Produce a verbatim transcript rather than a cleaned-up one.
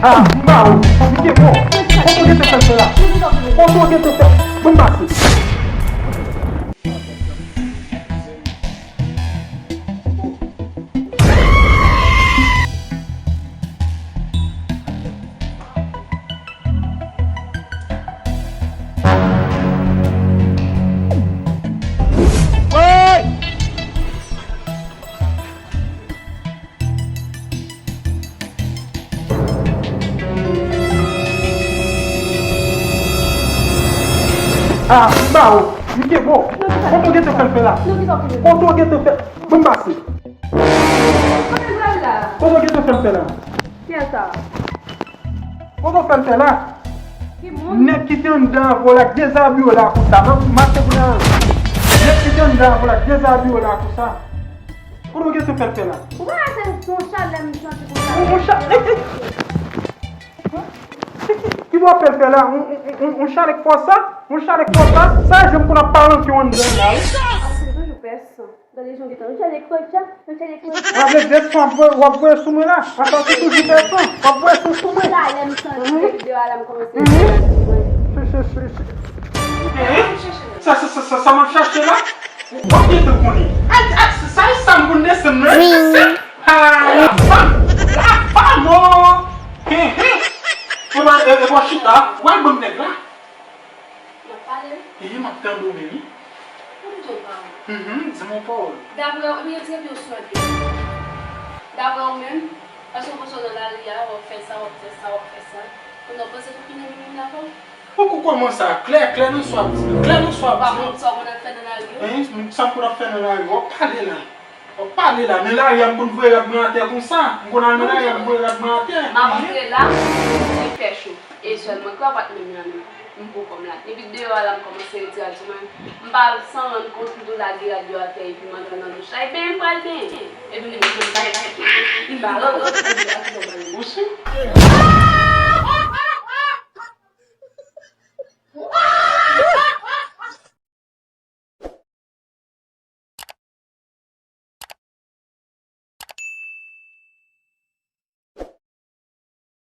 Ah, m ba ou. M gen bon. Kote w gentan fè l fè la? Kote w gentan fè? Bon, m pase. Ah, m ba ou. M gen bon. Kote w gentan fè l fè la? Kote w gentan fè? Bon, m pase. Kote w gentan fè l fè la? Kiyès sa? Kote w fè l fè la? Ki moun? Nèg ki te anndan avè w la, dezabiye w la konsa. M ap mache pou nan. Nèg ki te anndan avè w la, dezabiye w la konsa. Kote w gentan fè l fè la? Ou pa wè se yon chalè m santi konsa? Yon, yon cha-, ki, ki, ki bò fè l fè la? Yon, yon, yon, yon chalè k fò sa? Yon chalè k fò sa? Sa jan m konn ap palanke w anndan la, wi. Ap toujou pèse. Gade jan w gentan, w chèche krèt la, w chèche krèt la. W ap leve desann, w ap voye sou mwen la. Ansanm se toujou desann, w ap voye sou, sou mwen. Talè m santi depi deyò a la m kòmanse. Sa, sa, sa, sa, sa m ap chache la? W ap gentan konnen. Ay, ay, sa, sa, sa m konn desann nan. Ay, la fam, la fam, oh. Hen, hen. E pa, e, e pa chita, w al ban m nèg la. M ap pale wi. Ehe, m ap tande w menm wi. Ou di w pawòl. Mhm, di m yon pawòl. Daprè w, ebyen, se epi w sou yon pye. Daprè w menm, paske w panse w nan lari a, w ap fè sa, w ap fè sa, w ap fè sa. Kounye a w panse tout moun ap vin daprè w? Poko kòmanse a klè, klè nan sa w ap di, klè nan sa w ap di. Ou pa konn sa w konn ap fè nan lari yo? Hein, sa m konn ap fè nan lari, w ap pale la. W ap pale la, men lari a m konn voye rad mwen atè konsa. M konn al nan lari a m voye rad mwen atè. M ap antre la, m di fè cho. E sèlman klè w pa t menm la menm. M pou kò m la. Depi deyò a la m kòmanse retire rad sou mwen. M pa san rann kont m tou lage rad yo atè epi m antre nan douch la. E benyen m pral benyen. Epi m di m bay bay. M ba lòt lòt epi a ki bò m ale. Ou si?